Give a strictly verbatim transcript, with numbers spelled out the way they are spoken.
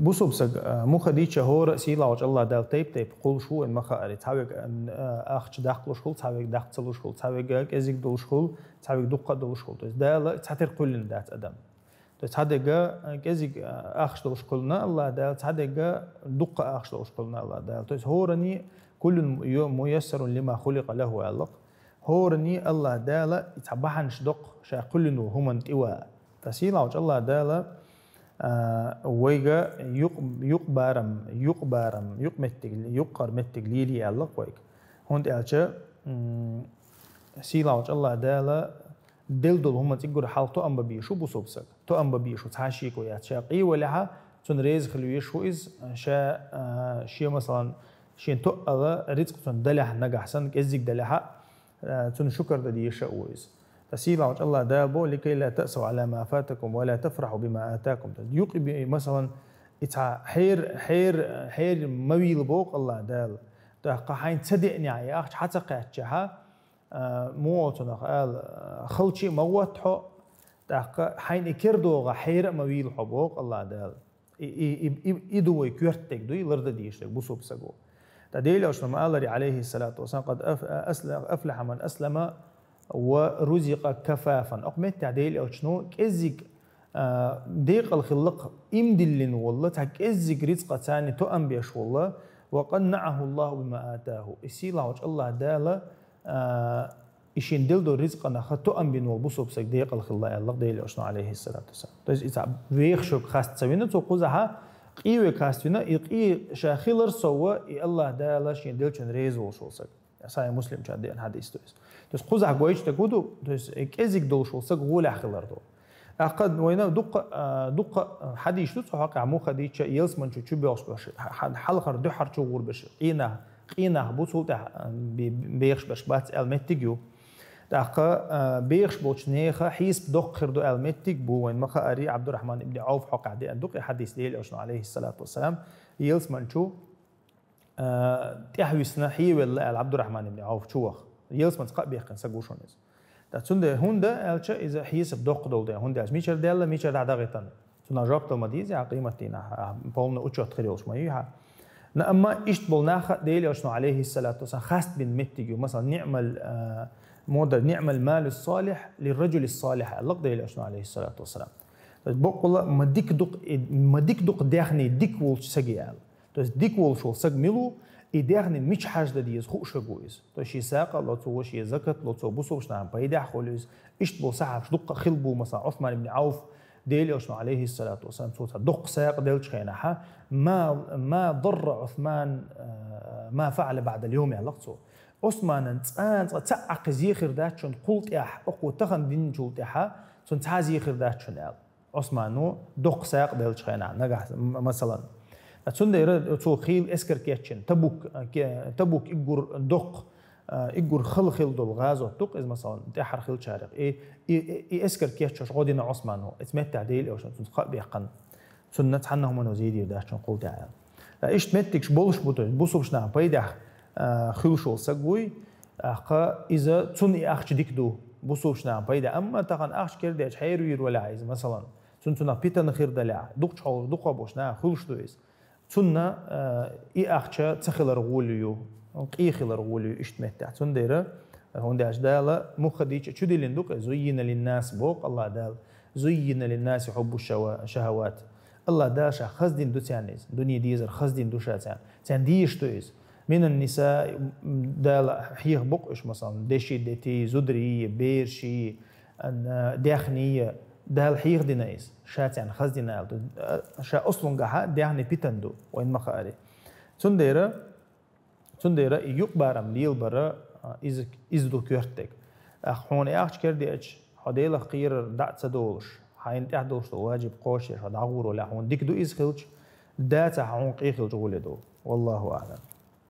Бусалба саг, а, муха дийча хӀора а сийлахьчу АллахӀ Дала тайп-тайпа кхуллуш ву вайн ма хаара. Цхьавега, а, ахча даккхалуш хуьлу, цхьавега даккха ца луш хуьлу, цхьавега кӀезиг долуш хуьлу, цхьавега дуккха а долуш хуьлу. То есть Дала цхьатерра кхоьллина дац адам. То есть цхьадерга, а, кӀезиг, а, ахча долуш кхоьллина АллахӀ Дала, цхьадерга дуккха ахча долуш кхоьллина АллахӀ Дала. То есть хӀоранна «Куллун ю-, муяссарун лима хуликъа лахӀу», аьлла-кх. ХӀоранна АллахӀ Дала и цхьа бахьанаш до-кх ша кхоьллина волу хӀуманна тӀе ван. Ткъа сийлахьчу АллахӀ Дала, а, вайга юкъ-, юкъ барам, юкъ барам, юкъ меттиг, юкъара меттиг лелае аьлла-кх вайга. ХӀунда аьлча, м, сийлахьчу АллахӀ Дала делла долу хӀума циггара хьалха тоам бан безаш ву бусалба саг. Тоам бан безаш ву цхьа шеко яц. Ша къен валахь а, цунна реза хила везаш ву иза, ша, а, шен, масалан, шен тоъал рицкъ цунна далахь нагахь санна, кӀеззиг далахь а, а, цунна шукар дан дезаш а ву иза. Ткъа сийлахьчу АллахӀ Дала боху: «Ликай ла таъсав Ӏала ма фатакум ва ла тафрахьу бима атакум». Юкъа бен, масалан, и цхьа хьер-, хьер-, хьеран ма вийла боху АллахӀ Дала. ТӀаккха хьайна ца деанехь, и ахча хьан ца кхаьччехь, а, муха цунах ала, а, халча а ма гӀотта хьо, тӀаккха хьайна и кара догӀахь хьера а ма вийла хьо боху АллахӀ Дала. И, и, и, и, и ду вай коьртаниг дуй, лардан дезаш дерг бусалба саго. Ткъа Делан Элчано ма-аллара, Ӏалайхиссалату вассалам: «Къад аф-, асла-, афлахьа ман аслама ва рузикъа кафафан». Окху меттехь Делан Элчано кӀеззиг, а, декъала хилла-кх, иман диллина волу, цхьа кӀеззиг рицкъаца тоам беш волу, «ва къаннаӀаху Аллаху бима атаху». И сийлахьчу АллахӀ Дала, а, и шена делла долу рицкъанах тоам бина волу бусалба саг декъала хилла аьлла-кх Делан Элчано, Ӏалайхиссалату вассалам. То есть и цхьа вехаш верг хаста ца вина цо кхузахь, къен верг хаставина, и къен ша хилар сов, и АллахӀ Дала шена деллачунна реза волуш волу саг. Сахьихь Муслим чохь деана хьадис ду иза. То есть кхузахь гойтуш дерг хӀун ду, то есть кӀезиг долуш волу саг гӀолехь хилар ду. ТӀаккха вайна дуккха, а, дуккха хьадисаш ду цу хьокъехь, муха дийча, ялсамани чу чубоьлхуш берш, хьан-, хьалхара дуьххьара чу гӀур берш, къен нах, къен нах бу, цул тӀаьхьа, а, бе-, бехаш берш бац аьлла меттиг ю. ТӀаккха, а, бехаш болчу нехан хьесап доккха хир ду аьлла меттиг бу, вайна ма-хаъара, Ӏабдуррахьман ибн Ӏавф хьокъехь деана ду-кх и хьадис Делан Элчано, Ӏалайхиссалату вассалам, ялсамани чу, а, тӀаьхьависна, хьевелла аьлла, Ӏабдуррахьман ибн Ӏавф чу ваха. Ялсаманица кхаъ баьккхина саг ву шуна иза. Ткъа цундела хӀунда аьлча, иза хьесап доккха долу дела, хӀунда аьлча мичара даьлла, мичара дӀадахийтина. Цунах жоп дала ма деза, а, къематдийнахь, а, полный учёт хир йолуш ма ю хьан. Но амма иштта болу нах а Делан Элчано, Ӏалайхиссалату вассалам, хаста бина меттиг ю. Масалан, ниъмал, а, мода, «ниъмал малу салих ли раджули салих», аьлла-кх Делан Элчано, Ӏалайхиссалату вассалам. То есть баккъала ма дика ду-кх, и, ма дика ду-кх даьхни дика волчу саге аьлла. То есть дика волуш волу саг мила ву, и даьхни мича хьажа дан деза хууш верг ву иза. То есть шен сагӀа а ло цо, шен закат а ло цо, бусалба нахана пайдехь а хуьлу иза. Иштта болу сахьабаш дуккха а хилла бу, масалан, Ӏусман ибн Ӏавф, Делан Элчано, Ӏалайхиссалату вассалам, цо цхьа доккха сагӀа деллачу хенахь, «ма, ма дарра Ӏусман, а, ма фаӀала баӀдал йовм», аьлла-кх цо. Ӏусманан цкъа а, цкъа а цхьа а кхин зе хир дац шуна кхул тӀаьхьа, окхо тахана динчул тӀаьхьа, цунна цхьа а зе хир дац шуна аьлла. Ӏусмано доккха сагӀа деллачу хенахь, нагахь, м-, масалан. Цундела цо хийла эскар кечйина, Табук, ке-, Табук уггар доккха, а, уггар хала хилла долу гӀазот ду-кх иза, масалан, тӀаьххьара хиллачарех. И, и, и, и эскар кечйош гӀо дина Ӏусмано, оцу меттехь Делан Элчано цунна кхаъ баьккхина. Цунна цхьанна а хӀумано зе дийр дац шуна кхул тӀаьхьа аьлла. Ткъа иштта меттигаш болуш бу, то есть бусалба нахана пайдехь, а, хуьлуш волу саг вуй, тӀаккха иза цунна и ахча дика ду, бусалба нахана пайда. Амма тахана ахча кара дечу хьервийр валахь иза, масалан, цунна цунах питана хир далахь, дукхачу хьолахь, дукхах болчу наха хуьлуш ду иза. Цунна, а, и ахча ца хилар гӀоле ю, къен хилар гӀоле ю иштта меттехь. Цундела, хӀунда аьлча Дала муха дийча чу диллина ду-кх иза, «зуййина линнас», боху АллахӀ Дала, «зуййина линнаси хьуббу шаха-, шахават». АллахӀ Дала ша хаздина ду царна иза, дуьне дезар хаздина ду ша царна. Царна дезаш ду иза. «Минан ниса», м, Дала хьеха бу-кх уьш, масалан, деши, дети, зударий, бераши, ан-, даьхни, Дала хьеха дина иза, ша царна хаздина аьлла ду. А, ша ослунгахьа даьхни питана ду, вайна ма-хаъара. Цундела, цундела и юкъабарам лелабар, а, иза, иза ду коьртаниг. ТӀаккха хьуна и ахча кара деача, хьо Делах кхерар дӀа а ца долуш, хьайна тӀехь долуш долу ваджиб кхочушдеш хьо дӀагӀур валахь, хьуна дика ду иза хилча, дацахь хьуна къен хилча гӀоле ду. Валлаху аӀлам.